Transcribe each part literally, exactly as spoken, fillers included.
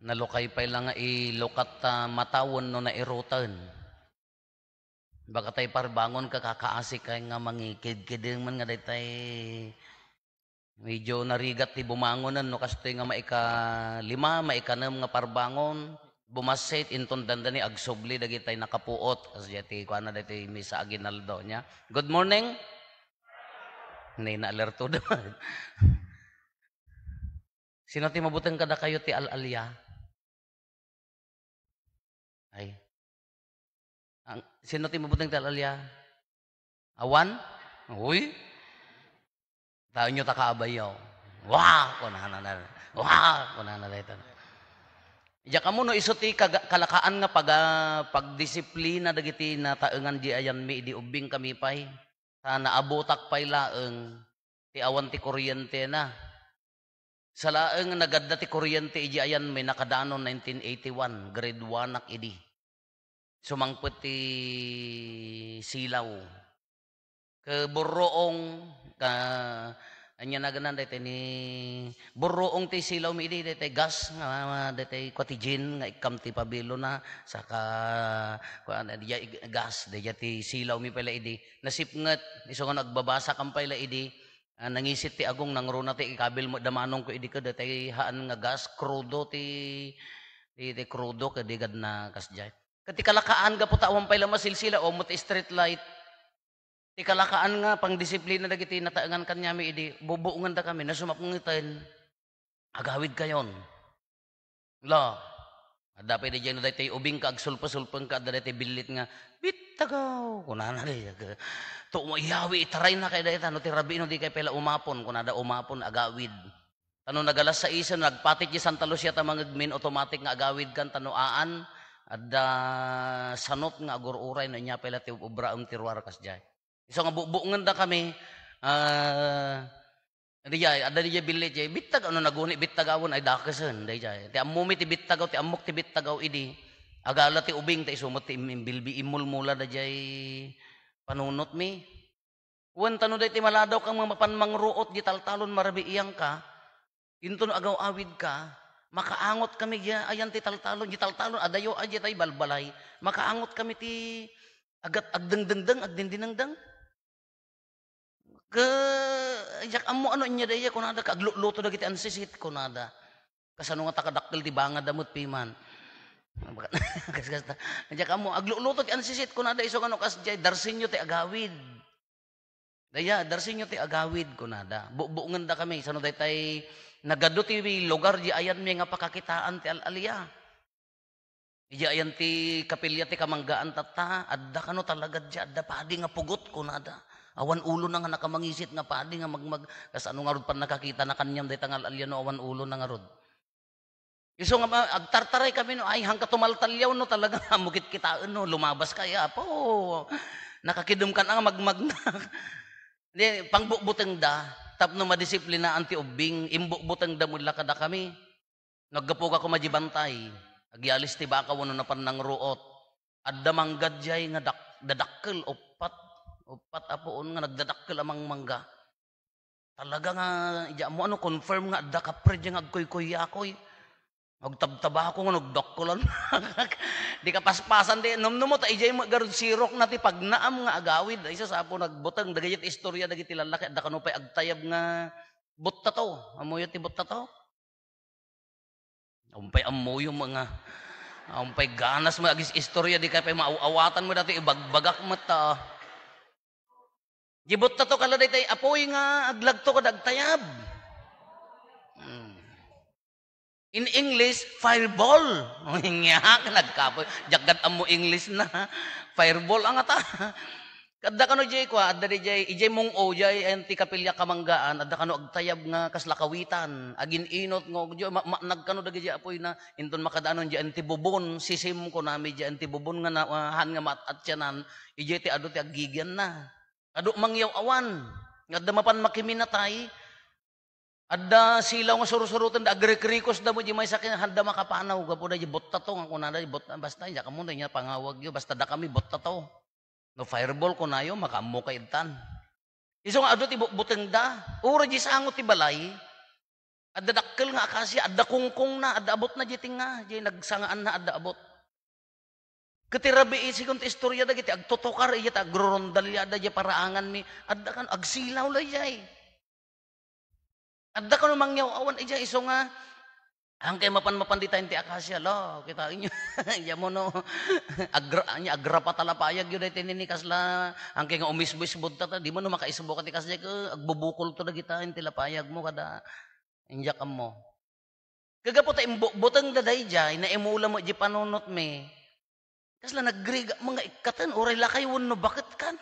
Nalukay pay la nga ilukat ta matawen no nairoten. Baka tay parbangon ka, kakaasi kay nga mangikidkideng man nga daytay medyo narigat ti bumangonen no kastoy nga maikalima, maikanem nga parbangon, bumassit, inton dandani agsubli dagitay nakapuot. Kasdiay ti kuana daytoy Miss Aguinaldo niya. Good morning. Nay naalerto da. Sino ti mabuteng kadakayo ti al-alia? Ay. Ang, sino ti mabuteng ti al-alia? Awan? Uy. Taenyo ta kaabayo. Wa! Kunana na. Wa! Kunana dayta. Diak ammo no isu ti kaga-, kalakaan nga paga-, pagdisiplina dagiti nataengan di ayanmi idi ubbing kami pay. Ta naabutak pay laeng ti awan ti kuryentena. Sa laeng nga nagadda ti kuryente idi ayanmi, nakadanon nineteen eighty-one, grade one ak idi. Sumangpet ti silaw. Ket burruong, ka, ania naganan daytoy ni, burruong ti silawmi idi, daytoy gas nga, daytoy kua ti Jean nga ikkam ti pabilona, saka, kuan, diay gas, diay ti silawmi pay la idi. Nasipnget, isu nga no agbabasakam pay la idi, ah, nangisit ti agong, nangruna ti ikabil met da manongko idi ket daytoy haan nga gas, krudo ti, ti, ti krudo ket di gad na kasdiay. Ket ti kalakaan gapu ta awan pay la masilsila, o met street light. Ti kalakaan nga pangdisiplina dagiti nataengan kaniami idi, bubuongenda kami, no sumapngeten, agawidkayon. La, adda pay diay no daytoy ubingka, agsulpa-sulpengka, adda daytoy billit nga, "Bittagaw," kunana diay. To, iyawi, itarayna kay dayta, no ti rabii no di kay pay la umapon, kunada, "Umapon, agawid." Ta no nag-alas sais, nagpatik di Santa Lucia ta mangegmin, automatic nga agawidkan, ta no aan, adda sanot nga agur-uray no ania pay la ti ubraem ti ruar kasdiay. Isu nga bubungenda kami, ah, diay, adda diay billit, diay, bittag, ano, naguni bittagawen, ay dakesen, daydiay. Ti ammomi ti bittagaw, ti ammok ti bittagaw idi, agala ti ubing, ta isu met ti im-, imbilbi, immulmula daydiay panunotmi. Wen, ta no daytoy maladawka nga mapan mangruot di taltalon, marabiianka, inton agaw-awidka, makaangot kami diay ayan ti taltalon, di taltalon, adayo, a, diay tay balbalay, makaangot kami ti agat-, agdengdengdeng, agdindinengdeng. Ke, diak ammo ano inya daydiay, kunada, ka agluto dagiti ansisit, kunada. Kasano nga ta kadakkel ti bangada met piman. Kas-, kasta, diak ammo, agluto ti ansisit, kunada, isu nga no kasdiay, darsenyo ti agawid. Daydiay, darsenyo ti agawid, kunada. Bubungenda kami, sano daytay nagadu ti lugar di ayanmi nga pakakitaan ti al-alia. Idi ayan ti kapilya ti kamanggaan tatta, adda kano talaga diay, adda padi nga pugot, kunada. Awan ulona nga nakamangisit nga padi nga magmag-, kasano ngarud pannakakitana kaniam dayta nga al-alia no awan ulona ngarud. Isu nga ma-, agtartaray kami no, ay, hangka tumaltaliaw no, talaga nga ammok kitkitaen no, lumabas ka, ay, apo, nakakidem kan nga magmagna. Di, pangbutbutengda, tapno madisiplinaan ti ubbing, imbutbutengda met la kadakami. Naggapuka koma di bantay, agyalis ti baka wenno napan nangruot. Adda mangga diay nga dak-, dadakkel, uppat, uppat a puon nga nagdadakkel a mangmangga. Talaga nga, idi ammo ano, confirm nga adda kapre diay nga agkuykuyakoy. Agtabtabako nga nagdakkelan. Di kapaspasan di, numnumo ta idiay met garud sirok na ti pagnaam nga agawid. Ay, sus, Apo, nagbuteng dagiti istorya dagiti lallaki, adda kano pay agtayab nga buttato. Ammoyo ti buttato? Umpay ammoyo met nga, umpay ganas met agis-istorya, di kay pay maaw-awatan met daytoy ibagbagak met ta. Di buttato kala daytay apuy nga aglagto kada agtayab. Hmm. In English, fireball. Ngiak, nagkapoy. Diak ket ammo English na. Fireball, angata. Adda kano diay kua, adda diay, idiay mung-o, diay, ayan ti kapilya kamanggaan, adda kano agtayab nga kasla kawitan, agin-inot nga, diay, ma-, maanag kano dagidiay apuyna, inton makadanon diay, ayan ti bubon, sisim, kunami diay, ayan ti bubon nga na, ah, haan nga maat-atianan, idiay ti adu ti aggigianna. Adu mangyaw-awan, nga adda mapan makiminatay, Adda silaw nga sursurotenda, agrikrikosda met di maysa ken handa makapanaw gapu daydi buttato nga kunada, di butta-, basta, diak ammo no ania pangawagyo, basta dakami buttato. No fireball kunayo, makaammo kay ittan. Isu nga adu ti butbutengda, uray di sango ti balay, Adda dakkel nga akasia, adda kungkongna, adda abutna diay tengnga, diay nagsangaanna, adda abut. Ket ti rabii, sigun ti istorya dagiti agtutokar, iti agrurondaliada diay paraanganmi, adda kano, agsilaw la diay. Adda kano mangyaw-awan idiay, isu nga, angkay mapan-mapan dita iti akasia, la, kitaenyo. Diammo no, agra-, ania, agrapata la payagyo daytoy nini, kasla, angkay nga umisbo-isbodta, ta, di man no makaisbo ka ti kasdiay, ke, agbubukolto dagita, iti lapayagmo, kada, indiak ammo. Kagapu ta imbutbutengda daydiay, naimula met di panunotmi. Kasla nagrigat mo nga ikkaten, uray lakay wenno baketkan.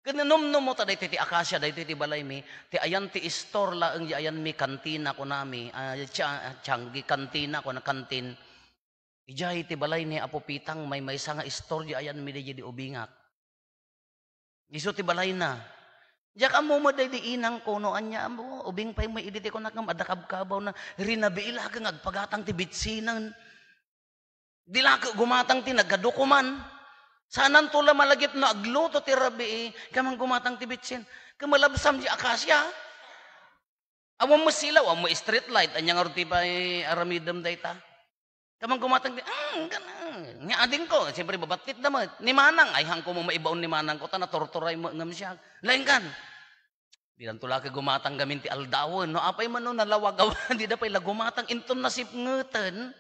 Ken numnum mo ta daytoy ti akasia, daytoy ti balaymi, ti ayan ti istor laeng di ayanmi kantina, kunami, ah, tia-, tianggi kantina, kuna kantin. Idiay ti balay ni Apo Pitang, maymaysa nga istor di ayanmi daydiay di ubingak. Isu ti balayna. Diak ammo met daydi inangko no ania, ammo, ubing pay met idi ti kunak ngem adda kabkabawna, rinabii la ket nga agpagatang ti bitsinen. Di la ket gumatang ti nagadukoman. Saananto la malagip no agluto ti rabii, ket manggumatang ti bitsin. Ket malabsam di akasia. Awan met silaw, awan met street light, ania ngarud ti pay aramidem dayta? Ket manggumatang ti, "Mm, kan, mm." Ni adingko, siyempre, babattitda met. Ni manang, ay, haanko met maibaon ni manangko, ta naturturay met ngem siak. Laeng kan. Didanto la ket gumatang gamin ti aldawen. No apay man no nalawag, awan, dida pay la gumatang. Inton nasipngeten,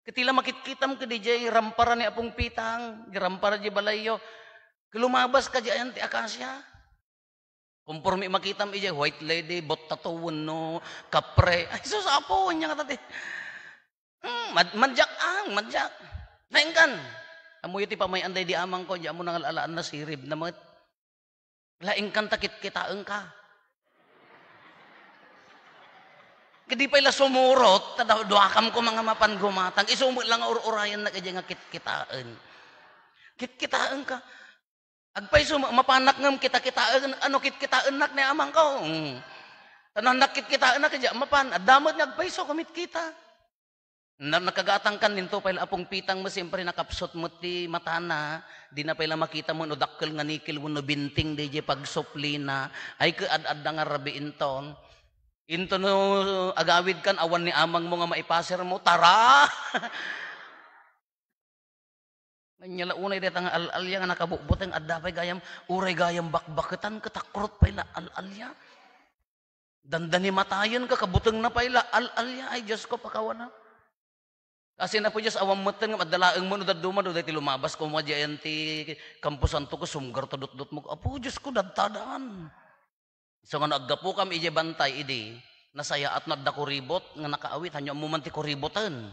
ket ti la makitkitam ket idiay rampara ni Apong Pitang, di rampara di balayyo. Ket lumabaska di ayan ti akasia. Konforme makitam idiay white lady, botta to wenno kapre. Ay, sus, Apo, ania ngata ti. Hmm, mad-, madiak, ang, madiak. Laeng kan. Ammoyo ti pamay-an daydi amangko, di ammo nangal-alaan, nasiribna met. Laeng kan ta kitkitaenka. Ket di pay la sumurot, ta da-, duakam koma nga mapan gumatang. Isu met la nga ur-urayennak idiay nga kitkitaen. Kitkitaenka. Agpayso, ma-, mapanak ngem kitakitaen, ano, kitkitaennak ni amangko. Mm. Ta no annak kitkitaennak, idiak mapan. Adda met nga agpayso, kumitkita. Na-, nakagatangkan ninto pay la Apong Pitang met, siyempre, nakapsut met ti matana. Dina pay la makita met no dakkel nga nikel wenno binting daydiay pagsuplina. Ay, ket ad-adda nga rabiinton. Into no agawidkan, awan ni amangmo nga maipasermo, tara! Ania la unay dayta nga al-alia nga nakabutbuteng, adda pay gayam, uray gayam bakbaketan, ket akrot pay la al-alia. Dandani matayen ka, kabutengna pay la al-alia. Ay, Diosko, pakawana. Kasi na po, Dios, awan metten nga madalaeng mo no dadduma, no daytoy lumabas koma diay ti kamposanto, ket sumgar ta dutdutmo. Apo, Diosko, dadtadan. So nga no aggapukam idiay bantay idi, nasayaat no adda kuribot nga nakaawit, hanyo ammo man ti kuriboten.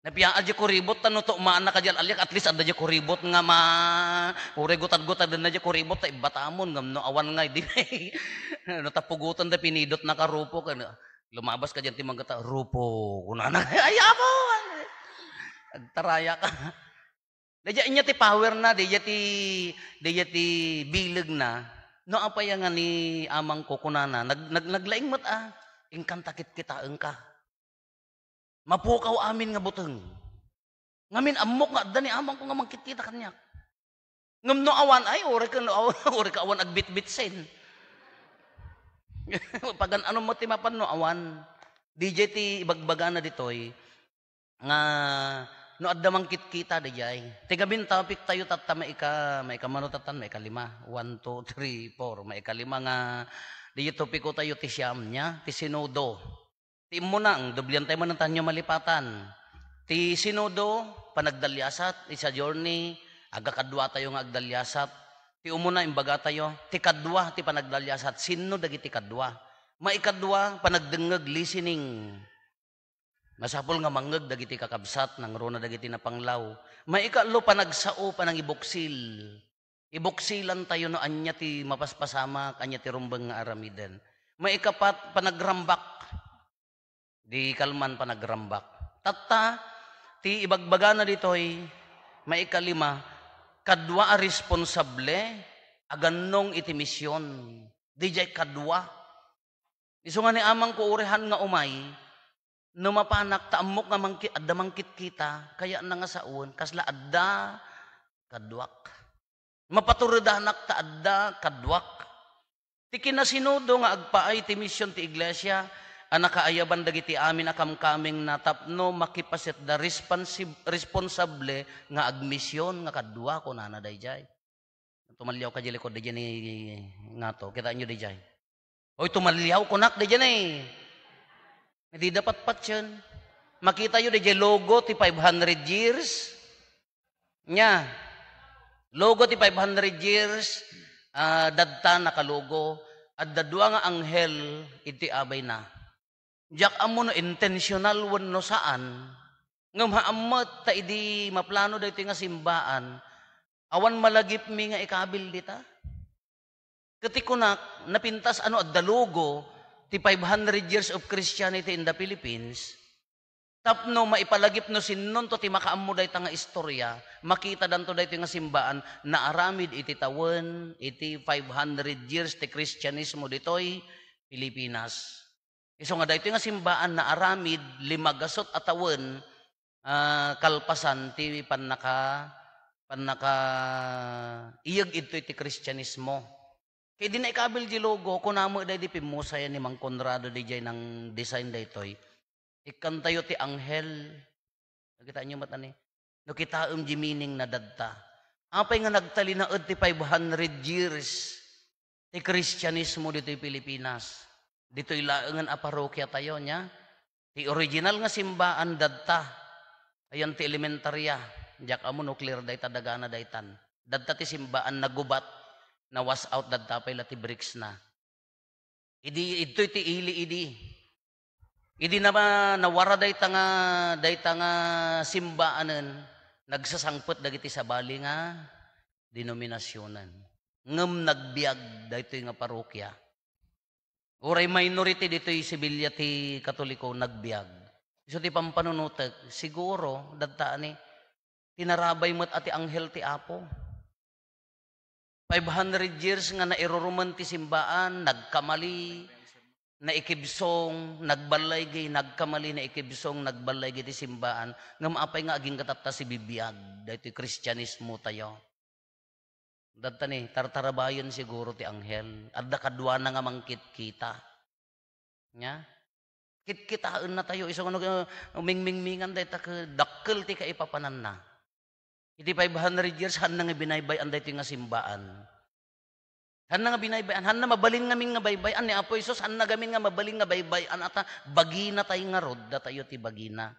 Napiaad diay kuribot, ta no tumaanna ka diay al-aliak, at least adda diay kuribot nga ma-, uray gutad-gutadenna diay kuribot, ta ibbatamon, ngem no awan nga, idi, no tapugoten da pinidot naka Rupo, ken lumabas ka diay ti manggata, "Rupo," kunana, "Ay, Apo!" Agtaraya ka. Daydiay ania ti power na, daydiay ti, daydiay ti bileg na. No apay nga ni amangko, kunana, nag-, nag-, naglaing met a, "Inkan ta kitkitaenka. Mapukaw amin nga buteng. Ngamin ammok nga adda ni amangko nga mangkitkita kaniak. Ngem no awan, ay, uray ka, no awan, uray ka awan agbitbitsin." Pagan-ano met ti mapan no awan? Daydiay ti ibagbagana ditoy, nga no adda mangkitkita daydiay. Ti gamin topic tayo tatta, maika-, maikamano tattan, maikalima. One, two, three, four. Maikalima nga daydiay topiko tayo ti siam nia, ti sinodo. Ti immuna, doblian tayo man, tanyo malipatan. Ti sinodo, panagdaliasat, it's a journey, agkakadua tayo nga agdaliasat. Ti umuna, imbaga tayo, ti kadua, ti panagdaliasat. Sinno dagiti kadua? Maikadua, panagdengngeg, listening. Masapul nga mangngeg dagiti kakabsat, nangruna dagiti napanglaw. Maikatlo, panagsao, panangibuksil. Ibuksilan tayo no ania ti mapaspasamak, ania ti rumbeng nga aramiden. Maikapat, panagrambak. Di kalman panagrambak. Tatta, ti ibagbagana ditoy, maikalima, kadua a responsable, agannong iti mision. Didiay kadua. Isu nga ni amangko, uray han nga umay, no mapanak ta ammok nga mangki-, adda mangkitkita, kayatna nga sawen, kasla adda kaduak. Mapaturedanak ta adda kaduak. Ti kinasinodo nga agpaay ti mision ti iglesia a nakaayaban dagiti amin a kamkamengna tapno makipasetda responsib-, responsable nga agmision nga kadua, kunana dayjay. Tumalliaw ka di likod dayjay ni ngato. Kitaenyo dayjay. Oy, tumalliaw, kunak dayjay ni. Dida patpatien. Makitayo dayjay logo ti five hundred years. Nya, logo ti five hundred years, ah, dadta nakalogo. Adda dua nga anghel iti abayna. Diak ammo no intentional wenno saan, ngem haan met ta idi maplano daytoy nga simbaan, awan malagipmi nga ikabil dita. Ket ti kunak, napintas a no adda logo ti five hundred years of Christianity in the Philippines, tapno maipalagip no sinnonto ti makaammo dayta nga istorya, makitadanto daytoy nga simbaan naaramid iti tawen, iti five hundred years ti Kristianismo ditoy Pilipinas. Isu nga daytoy nga simbaan naaramid lima gasut a tawen, ah, kalpasan ti pannaka-, pannakaiyeg idtoy ti Kristianismo. Ket idi naikabil di logo, kuna met daydi pimmusayan ni Mang Conrado dayjay nang-design daytoy, "Ikkantayo ti anghel." Nakitaenyo met ani? No kitaem di meaning na dadta. Apay nga nagtalinaed ti five hundred years ti Kristianismo ditoy Pilipinas? Ditoy laengen a parokia tayo, nya? Ti original nga simbaan, dadta. Ayan ti elementarya. Diak ammo no clear dayta dagana daytan. Dadta ti simbaan, nagubat, na-wash out, dadta pay la ti bricks na. Idi, idtoy ti ili idi. Idi na, nawara dayta nga, dayta nga simbaanen, nagsasangpet dagiti sabali nga denominasionen. Ngem nagbiag daytoy nga parokia. Uray minority ditoy Sevilla ti Katoliko, nagbiag. Isu ti pampanunotek, siguro, dadta ni, tinarabay met a ti anghel ti Apo. Five hundred years nga nairurumen ti simbaan, nagkamali, naikibsong, nagballaygi, nagkamali, naikibsong, nagballaygi ti simbaan. Ngem apay nga agingga tatta sibibiag daytoy Kristianismo tayo? Dadta ni, tartarabayen siguro ti anghel. Adda kaduana nga mangkitkita. Nya? Kitkitaenna tayo. Isu nga no, uh, mingmingmingan dayta ket dakkel ti kaipapananna. Iti five hundred years, hanna nga binaybay-an daytoy nga simbaan. Hanna nga binaybay-an, hanna mabalin ngamin nga baybay-an ni Apo Jesus, hanna gamin nga mabalin nga baybay-an, ata bagina tay ngarud, datayo ti bagina.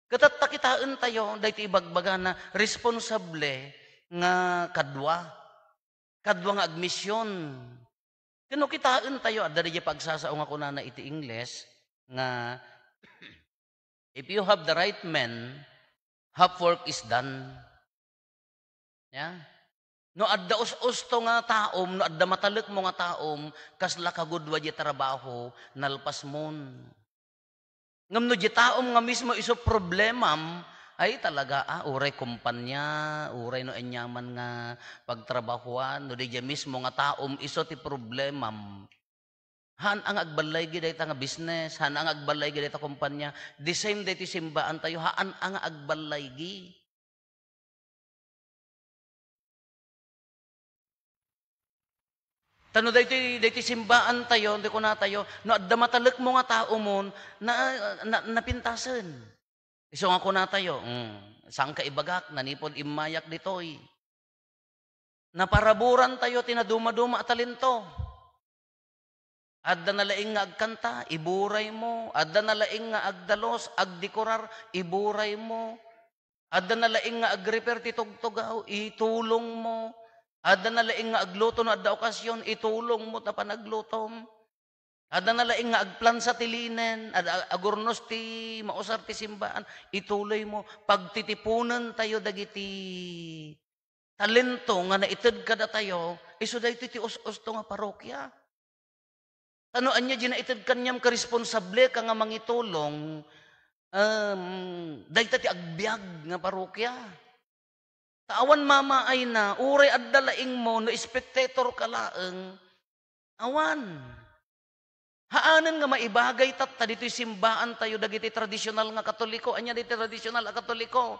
Ket adda kitaentayo daytoy ibagbagana, responsable nga kadua. Kadua nga agmision. Ken no kitaentayo, adda dayjay pagsasao nga kunana iti Ingles nga, "If you have the right men, half work is done." Ya? No adda us-usto nga taom, no adda matalekmo nga taom, kasla kagudua diay trabaho, nalpasmon. Ngem no diay taom nga mismo isu problemam, ay talaga, ah, uray kompanya, uray no aniaman nga pagtrabahoan, no diay mismo nga taom isu ti problemam. Haan a nga agballaygi dayta nga business, haan a nga agballaygi dayta kompanya. The same daytoy simbaantayo, haan a nga agballaygi. Ta no daytoy, daytoy simbaantayo, daytoy kunatayo, no adda matalekmo nga taomon, na, na, napintasen. Isu nga kunatayo, mm, saanka ibagak, nanipud immayak ditoy. Naparaburantayo ti nadumaduma a talento. Adda na laeng nga agkanta, iburaymo. Adda na laeng nga agdalus, agdekorar, iburaymo. Adda na laeng nga agrepair ti tugtugaw, itulongmo. Adda na laeng nga agluto no adda okasion, itulongmo ta panaglutom. Adda na laeng nga agplansa ti linen, ad-, agurnos ti mausar ti simbaan, ituloymo. Pagtitiponentayo dagiti talento nga naited kadatayo, isu daytoy ti us-usto nga parokia. Ta no ania diay naited kaniam, karesponsable ka nga mangitulong, em, dayta ti agbiag nga parokia. Ta awan mamaayna, uray adda laengmo, no spectator ka laeng, awan. Haanen nga maibagay tatta ditoy simbaantayo dagiti tradisyonal nga Katoliko. Ania daytoy tradisyonal a Katoliko?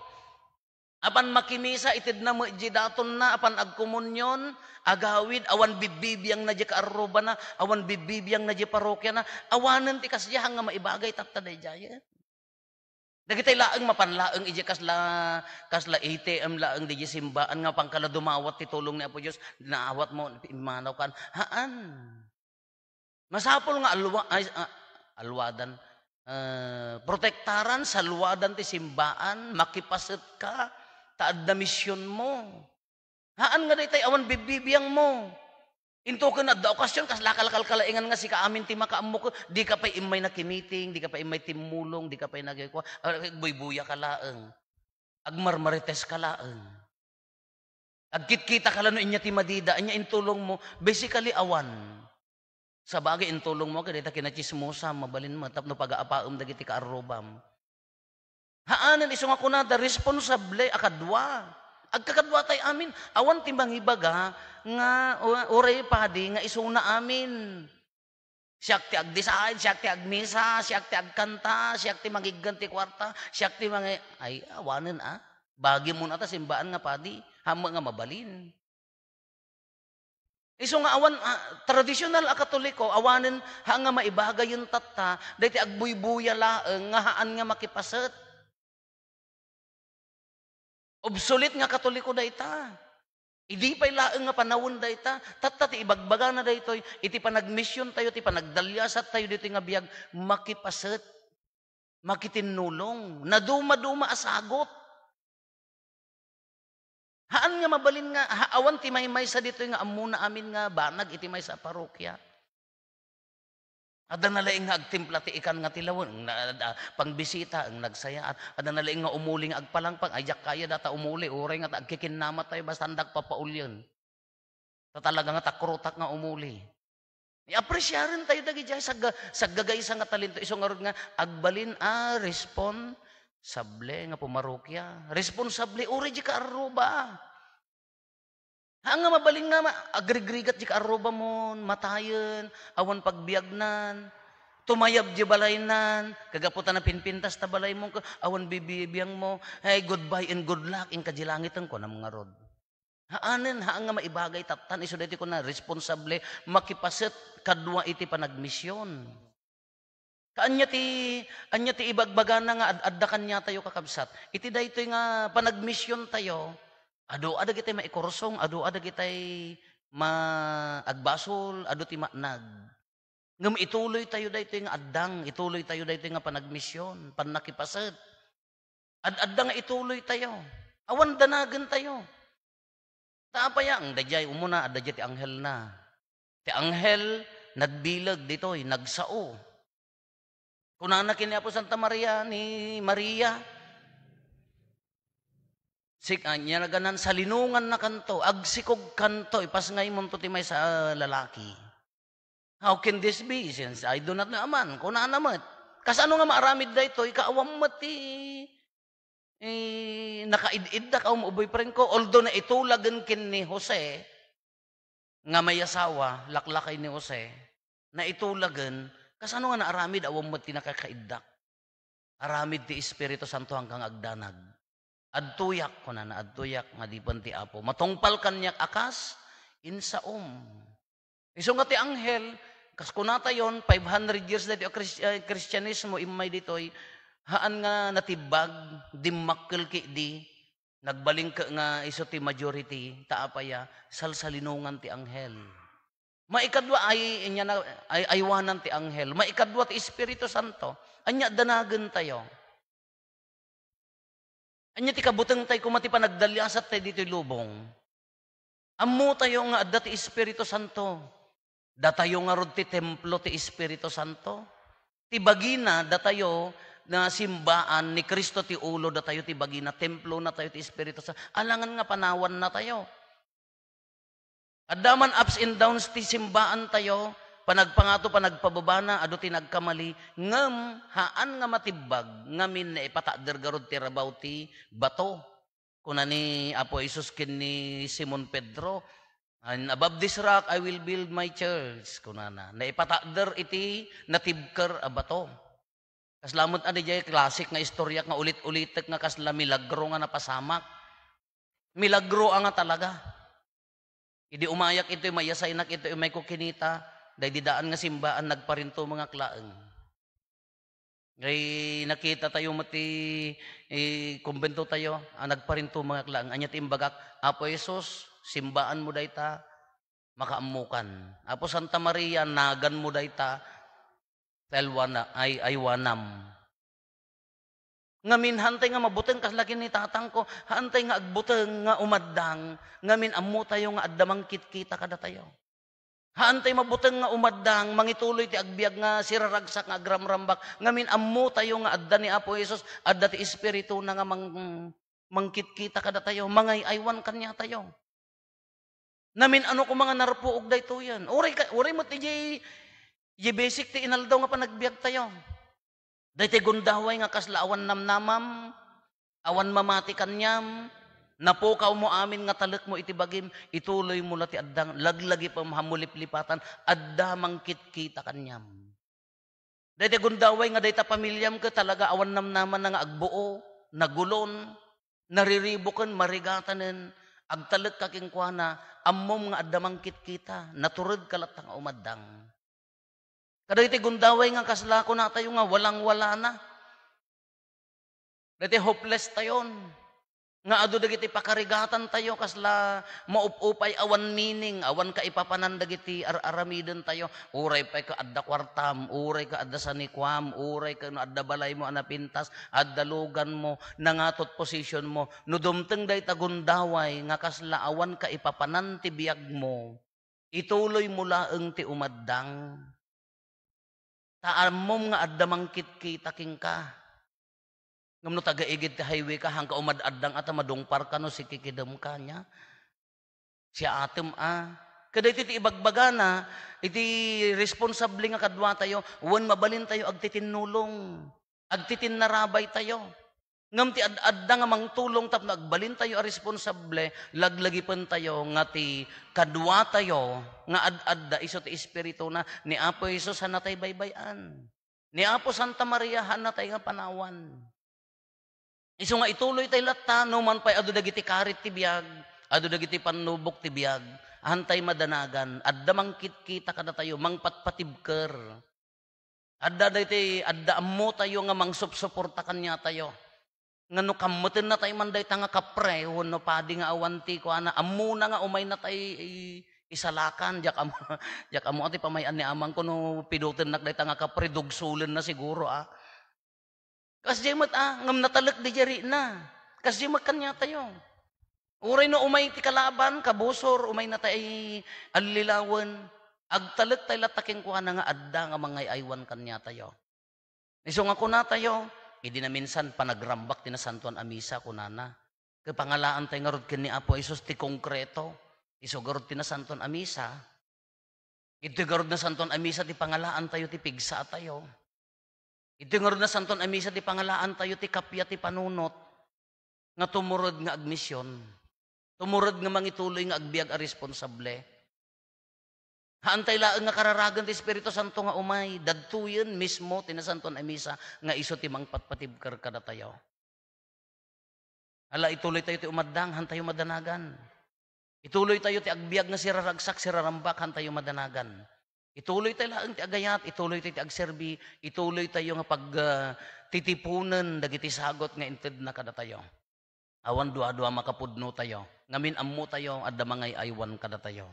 Apan makimisa, itedna met di datonna, apan agkomunion, agawid, awan bibbibiangna di kaarrubana, awan bibbibiangna di parokiana, awanen ti kasdiay nga maibagay tatta daydiayen. Dagitay laeng mapan laeng iti kasla, kasla A T M laeng di simbaan nga pangkala dumawat ti tulong ni Apo Dios, naawat mo, immanaw kan. Haan. Masapul nga alwa-, ay, ah, alwadan, eh, protektaran, salwadan ti simbaan, makipasetka, ta adda misionmo. Haan nga daytay awan bibbibiangmo. Intoken adda okasyon, kasla kalkalkalaingan nga sika amin ti makaammo ket dika pay immay nakimiting, dika pay immay timmulong, dika pay nagkua-, ah, agbuybuya ka laeng. Agmarmarites ka laeng. Agkitkita ka la no ania ti madida, ania intulongmo, basically awan. Sabagay, intulongmo ket dayta kinachismosam, mabalin met tapno pagaapaem dagiti kaarrubam. Haanen, isu nga kunada, responsable a kadua. Agkakaduatay amin, awan ti mangibaga nga, u-, uray padi nga isuna amin. Siak ti agdesign, siak ti agmisa, siak ti agkanta, siak ti mangiggan ti kuarta, siak ti mangi-, ay, awanen a. Bagimon a ta simbaan nga padi, hammo nga mabalin. Isu nga awan, ah, tradisyonal a Katoliko, awanen ha nga maibagayen tatta, daytoy agbuybuya laeng nga haan nga makipaset. Obsolete nga Katoliko dayta. Idi pay laeng nga panawen dayta, tatta ti ibagbagana daytoy, iti panagmisiontayo, ti panagdaliasattayo ditoy nga biag, makipaset, makitinnulong, nadumaduma a sagut. Haan nga mabalin nga, ha-, awan ti maymaysa ditoy nga ammona amin nga banag iti maysa a parokia. Adda na laeng nga agtimpla ti ikan nga ti lawen, na, da, pangbisita, ang nagsayaat. Adda na laeng nga umuli nga agpalangpang, ay, diak kaya data umuli, uray nga ta agkikinnamatayo, basta andak papaulyen. Ta talaga nga takrotak nga umuli. Iapresiaren tayo dagiti sagga-, saggagaysa nga talento. Isu ngarud nga agbalin a responsable nga pumarokia. Responsable, uray di kaarruba. Haan nga mabalin nga ma-, agrigrigat di kaarrubamon, matayen, awan pagbiagnan, tumayab di balaynan, kagapu ta napinpintas ta balaymo, awan bibibiangmo, ay, goodbye and good luck, inka di langiten, kunam ngarud. Haanen, haan nga maibagay tattan, isu daytoy kuna, responsable, makipaset kadua iti panagmision. Kaanya ti, ania ti ibagbagana nga ad-, adda kaniatayo, kakabsat? Iti daytoy nga panagmisiontayo, adu a dagitay maikursong, adu a dagitay ma-, agbasol, adu ti matnag. Ngem ituloytayo daytoy nga addang, ituloytayo daytoy nga panagmision, pannakipaset. Ad-adda nga ituloytayo. Awan danagentayo. Ta apay a, ang daydiay umuna, adda diay ti anghelna. Ti anghel, nagbileg ditoy, nagsao. Kunana ken ni Apo Santa Maria, ni Maria, sik-, ania naganan, salinongannakanto, agsikogkanto, ipasngaymonto ti maysa a lalaki. "How can this be, since I do not know a man?" Kunana met. Kasano nga maaramid daytoy? Kaawan met ti, eh, nakaid-idda, kaawan met boyfriend ko. Although naitulagen ken ni Jose, nga mayasawa, laklakay ni Jose, naitulagen, kasano nga naaramid, awan met ti nakakaiddak? Aramid ti Espiritu Santo hangkan agdanag. "Adtoyak," kunana, "adtoyak nga adipen ti Apo. Matungpal kaniak a kas insaom." Isu nga ti anghel, kas kunatayon, five hundred years daytoy a Chris-, eh, Kristianismo, immay ditoy, haan nga natibbag, dimmakkel ketdi, nagbalin ket nga isu ti majority, ta apay a, salsalinongan ti anghel. Maikadua ay, inya na, ay, aywanan ti anghel. Maikadua ti Espiritu Santo. Ania danagentayo? Ania ti kabutengtay koma ti panagdaliasattayo ditoy lubong? Ammotayo nga adda ti Espiritu Santo. Datayo ngarud ti templo ti Espiritu Santo. Ti bagina, datayo nga simbaan ni Cristo ti ulo, datayo ti bagina, templonatayo ti Espiritu Santo. Alangan nga panawannatayo. Adda man ups and downs ti simbaantayo, panagpangato, panagpababana, adu ti nagkamali, ngem haan nga matibbag, ngamin naipatakder garud ti rabaw ti bato. Kuna ni Apo Jesus ken ni Simon Pedro, "And above this rock, I will build my church," kunana. Naipatakder iti natibker a bato. Kasla met a diay classic nga istorya nga ulit-ulitek nga kasla milagro nga napasamak. Milagro a nga talaga. Idi umayak itoy, mayasaynak itoy, umayko kinita, daydi daan nga simbaan, nagparintuma nga laeng. Ngay nakita tayo met ti, eh, kumbento tayo, a nagparintuma nga laeng. Ania ti imbagak, "Apo Jesus, simbaan mo dayta, makaammokan. Apo Santa Maria, nagan mo dayta, ta aywana-, ay, aywanam." Ngamin, haantay nga mabuteng kasla ken ni tatangko, haantay nga agbuteng nga umaddang, ngamin ammo tayo nga adda mangkitkita kadatayo. Haantay mabuteng nga umaddang, mangituloy ti agbiag nga siraragsak nga agramrambak, ngamin ammo tayo nga adda ni Apo Jesus, adda ti Espirituna nga mang-, mangkitkita kadatayo, mangay-aywan kaniatayo. Namin ano koma nga narpuog daytoyen. Uray ka, uray met idiay, idiay basic ti inaldaw nga panagbiag tayo. Daytoy gundaway nga kasla awan namnamam, awan mamati kaniam, napukaw mo amin nga talek mo iti bagim, ituloy mo la ti addang, laglagipem, hammo liplipatan, adda mangkitkita kaniam. Dayta gundaway nga dayta pamiliam ket talaga awan namnamana nga agbuo, nagulon, nariribuken, marigatanen, agtalekka kenkuana, ammom nga adda mangkitkita, naturedka latta nga umaddang. Kadagiti gundaway nga kasla kunatayo nga walang-walana. Daytoy hopeless tayon. Nga adu dagiti pakarigatan tayo, kasla maup-upay, awan meaning, awan kaipapanan dagiti ar-aramiden tayo. Uray pay ka adda kuartam, uray ka adda sanikuam, uray ka no adda balaymo a napintas, adda luganmo, nangatot positionmo. No dumteng dayta gundaway nga kasla awan kaipapanan ti biagmo, ituloy mo laeng ti umaddang. Ta ammom nga adda mangkitkita kenka. Ngem no taga-igid ti highway ka, haanka umad-addang a ta madungparka no sikikidemka nia. Siaatem a. Kadaytoy ti ibagbagana, iti responsable nga kaduatayo, wen mabalintayo agtitinnulong. Agtitinnarabay tayo. Ngem ti ad-adda nga mangtulong tapno agbalintayo a responsable, laglagipentayo nga ti kaduatayo nga ad-adda isu ti Espirituna, ni Apo Jesus, haannatay baybay-an. Ni Apo Santa Maria, haannatay nga panawan. Isu nga ituloytay latta, no man pay adu dagiti karit ti biag, adu dagiti pannubok ti biag, haantay madanagan, adda mangkitkita kadatayo, mangpatpatibker. Adda daytoy, adda ammotayo nga mangsupsuporta kaniatayo. Nga no kammetennatay man dayta nga kapre, wenno padi nga awan ti kuana, ammona nga umaynatay i-, isalakan, diak ammo, diak ammo a ti pamay-an ni amangko no pidutennak dayta nga kapre, dugsolenna siguro, a. Kasdiay met, a, ngem natalek diay arina. Kasdiay met kaniatayo. Uray no umay ti kalaban, kabusor, umaynatay allilawen, agtalektay latta kenkuana nga adda nga mangay-aywan kaniatayo. Isu nga kunatayo, idi naminsan panagrambak ti Nasantoan a Misa, kunana, ket pangalaantay ngarud ken ni Apo Jesus ti konkreto. Isu ngarud ti Nasantoan a Misa, Iti ngarud Nasantoan a Misa ti pangalaantayo ti pigsatayo. Iti ngarud Nasantoan a Misa ti pangalaantayo ti kappia ti panunot nga tumurod nga agmision. Tumurod nga mangituloy nga agbiag a responsable. Haantay laeng nga kararagen ti Espiritu Santo nga umay, dadtoyen mismo ti Nasantoan a Misa nga isu ti mangpatpatibker kadatayo. Ala, ituloytayo ti umaddang, haantayo madanagan. Ituloytayo ti agbiag nga siraragsak, sirarambak, haantayo madanagan. Ituloytayo laeng ti agayat, ituloytayo ti agserbi, ituloytayo nga pag, ah, titipunen dagiti sagut nga intedna kadatayo. Awan duadua makapudnotayo. Ngamin ammotayo, adda mangay-aywan kadatayo.